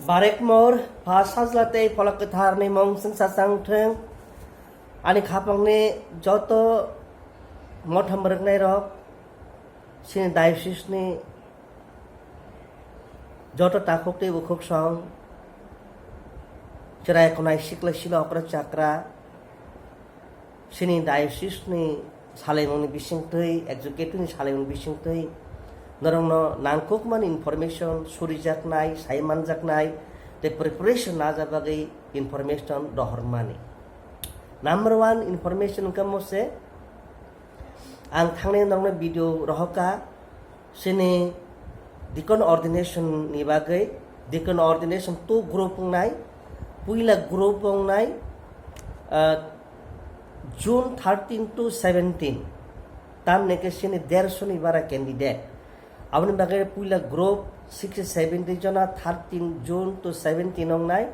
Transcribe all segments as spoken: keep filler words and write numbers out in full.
Barekmor, pha sajla tei pholak kwtharni mung chwngsa chang thwng. Ani khapangni joto motham rwknairok, chini diocese-ni joto takhuk tei bukhuk song, chwrai khwnai sikla sila okra chakra, chini diocese-ni salaimungni bisingtwi, executive-ni salaimungni bisingtwi norokno nangkukmani information surijaknai, saimanjaknai, tei preparation naja bagwi information rohormani. Number one information wngkha mose, ang thangnai norokno video rohorkha, chini deacon ordination ni bagwi. Deacon ordination two group wngnai, puila group wngnai, ah, June thirteen to seventeen, tamni khe chini dershoni bara candidate. Aboni bagwi puila group sixty seventy jona thirteen June to seventeen wngnai,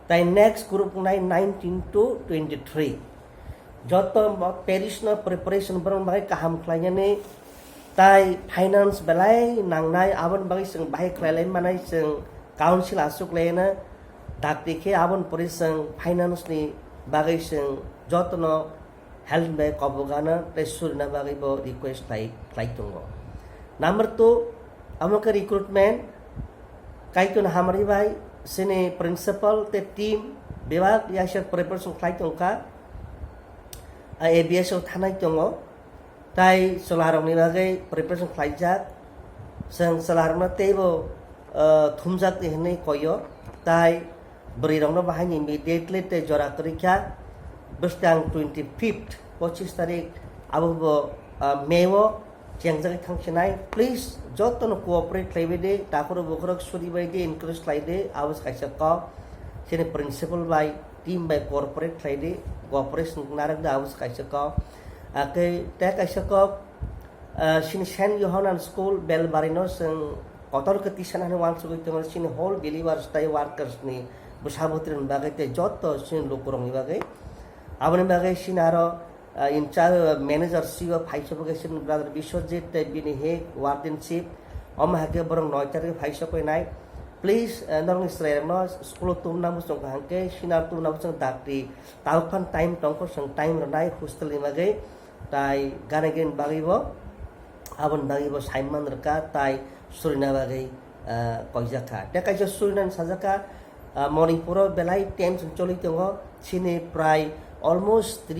tai next group wngnai nineteen to twenty-three. Joto parish no preparation borok bagwi kaham khlainani, tai finance belai nangnai, aboni bagwi chwng bahai khlailai manai, chwng council aswk laina dakti khe aboni pore chwng finance ni bagwi chwng jotono help bai kobogana tei surina bagwi bo request khlai, khlai tongo. Number two, amo khe recruitment, Kaitor hamari bai chini principal tei team bebak yaisa preparation khlai tongkha. A ABS o thanai tongo, tai chwlarokni bagwi preparation khlaijak. Chwng chwlarokno teibo, ah, thumjakdi hwnwi koyo, tai bwrwirokno bahaini immediately tei jora kwrwi kha. Bwswk ang twenty fifth, pochis tarik, abo bo, ah, May o chengjagwi thangsinai. Please, jotono cooperate khlaibai di, takhurok bukhurok suribai di, encourage khlai di, abo se kaisa kok. Chini principal bai, team bai cooperate khlai di, cooperation narwk di, abo se kaisa kok. Akhe tei kaisa kok, ah, chini Saint Johanan School Belbari no chwng kotor khe tisanani uansugwi tongo, chini whole believers tei workers ni bwsa bwtwrwni bagwi tei joto chini lukurokni bagwi. Aboni bagwi chini aro ah, in charge, ah, manager C E O phaisok khe chini brother Biswajit tei bini he wardenship, omo hai khe borok noi tarik phaisok nai. Please, ah, norokni chwrairokno school o tubuna muchung kaham khe, senior tubuna muchung dakti, tabuk phan time tongkho, chwng time rwnai hostel ni bagwi, tai gana gini bagwi bo, aboni bagwi bo saiman rwkha, tai surina bagwi, ah, koijak kha. Tei kaisa surinani sajak kha, ah, Manipur o belai tension choli tongo, chini prai almost